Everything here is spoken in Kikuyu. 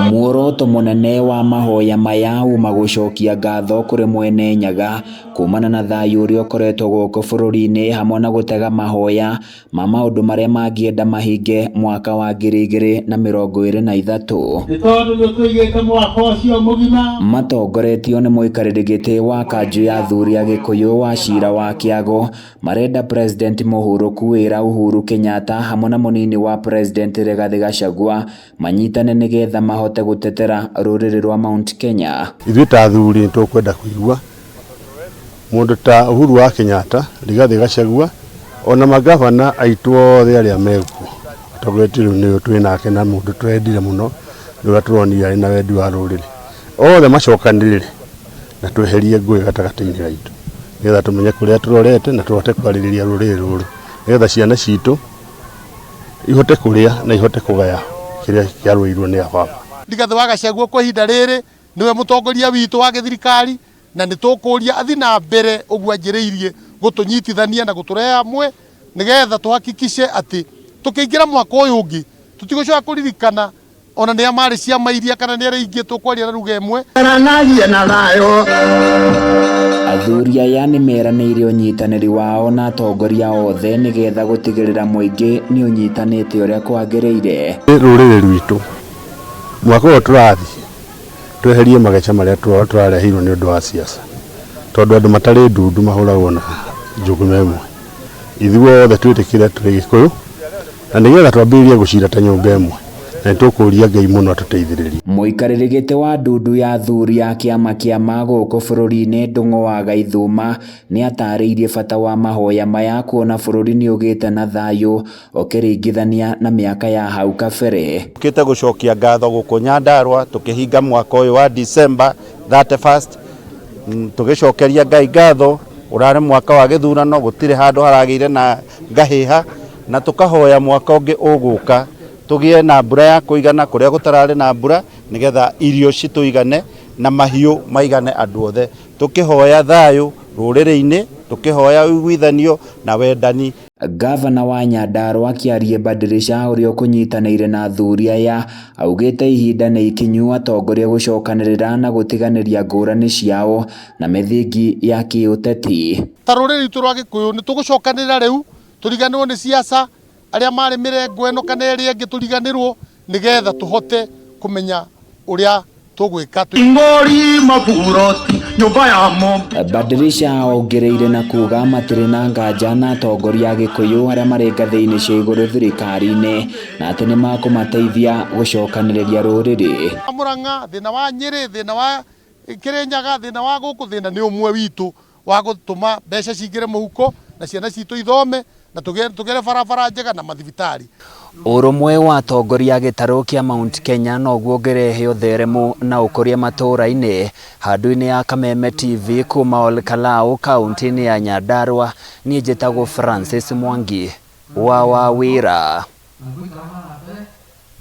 Muoroto mũnene wa mahoya maya uma gũcokia ngatho kũrĩ Mwene Nyaga kumana na thayũ ũrĩa ũkoretwo gũkũ bũrũri-inĩ hamwe na gũtega mahoya ma maũndũ marĩa mangĩenda mahinge mwaka wa 2023. Nĩ tondũ nĩ ũtũigĩte mwaka ũcio mũgima. Matongoretio nĩ mũikarĩri gĩtĩ wa kanjũ ya athuri a Gĩkũyũ wa Ciira wa Kĩago, marenda President mũhurũku wĩra Uhuru Kenyatta hamwe na mũnini wa President Rigathĩ Gachagua manyitane nĩgetha mahote gũtetera rũrĩrĩ rwa Mount Kenya. Ithuĩ ta athuri nĩ tũkwenda kũigua mũndũ ta Uhuru wa Kenyatta, Rigathĩ Gachagua ona magavana aitũ othe arĩa mekuo atongoretie rĩu nĩwe twĩ nake na mũndũ twendire mũno nĩ ũrĩa tũronire arĩ na wendi wa rũrĩrĩ othe macokanĩrĩre na tweherie ngũĩ gatagatĩ-inĩ gaitũ nĩgetha tũmenye kũrĩa tũrorete na tũhote kwarĩrĩria rũrĩrĩ rũrũ nĩgetha ciana citũ ihote kũrĩa na ihote kũgaya kĩrĩa kĩarũĩirwo nĩ ababa. Rigathĩ wa Gachagua kwa ihinda rĩrĩ nĩwe mũtongoria witũ wa gĩthirikari na nĩ tũkũria athiĩ na mbere ũguo anjĩrĩirie gũtũnyitithania na gũtũrehe hamwe nĩgetha tũhakikice atĩ tũkĩingĩra mwaka ũyũ ũngĩ tũtigũcoka kũririkana ona nĩa marĩ ciama iria kana nĩ arĩa ingĩ tũkwaria na ruga ĩmwe. Na thayũ. Athuri aya nĩ meranĩire ũnyitanĩri wao na atongoria othe nĩgetha gũtigĩrĩra mũingĩ nĩ ũnyitanĩte ũrĩa kwagĩrĩire. Rũrĩrĩ rwitũ mwaka ũyũ tũrathiĩ tweherie mageca marĩa tũrareheirwo nĩ ũndũ wa siasa tondũ andũ matarĩ ndundu mahũragwo na njũgũma ĩmwe. Ithuothe twĩtĩkĩre tũrĩ Gĩkũyũ na nĩgetha twambĩrĩrie gũcira ta nyũmba ĩmwe na nĩtũkũria Ngai mũno atũteithĩrĩrie. Mũikarĩri gĩtĩ wa ndundu ya athuri a kĩama kĩa ma gũkũ bũrũri-inĩ Ndung'u wa Gaithuma nĩatarĩirie bata wa mahoya maya kuona bũrũri nĩũgĩte na thayũ ũkĩringithania na mĩaka ya hau kabere. Tũkĩte gũcokia ngatho gũkũ Nyandarua tũkĩhinga mwaka ũyũ wa December 31st tũgĩcokeria Ngai ngatho ũrarĩ mwaka wa gĩthurano gũtirĩ handũ haragĩire na ngahĩha na tũkahoya mwaka ũngĩ ũgũka tũgĩe na mbura ya kũigana kũrĩa gũtararĩ na mbura nĩgetha irio citũigane na mahiũ maigane andũ othe tũkĩhoya thayũ rũrĩrĩ-inĩ tũkĩhoya ũiguithanio na wendani. Gavana wa Nyandarua Kĩarie Badirisha ũrĩa ũkũnyitanĩire na athuri aya augĩte ihinda nĩ ikinyu atongoria gũcokanĩrĩra na gũtiganĩria ngũrani ciao na mĩthingi ya kĩũteti. Ta rũrĩrĩ rwitũ rwa Gĩkũyũ nĩ tũgũcokanĩrĩra rĩu tũriganĩrwo nĩ siasa arĩa marĩ mĩrengo ĩno kana ĩrĩa ĩngĩ tũriganĩrwo nĩgetha tũhote kũmenya ũrĩa tũgwĩka. Ngori maburoti nyũmba ya mombi. Badirisha ongereire na kuga matirĩ na nganja na atongoria a Gĩkũyũ arĩa marĩ ngathĩ-inĩ cia igũrũ thirikari-inĩ na atĩ nĩ makũmateithia gũcokanĩrĩria rũrĩrĩ. Mũrang'a, thĩna wa Nyĩrĩ, thĩna wa Kĩrĩnyaga, thĩna wa gũkũ, thĩna nĩ ũmwe witũ wa gũtũma mbeca cingĩre mũhuko na ciana citũ ithome na tũgere barabara njega na mathibitarĩ. Ũrũmwe wa atongoria a gĩtarũ kĩa Mount Kenya noguo ũngĩrehe ũtheremu na ũkũria matũũra-inĩ. Handũ-inĩ ya Kameme TV kuma Ol Kalou kaunti-inĩ ya Nyandarua, niĩ njĩtagwo Francis Mwangi wa Wawĩra.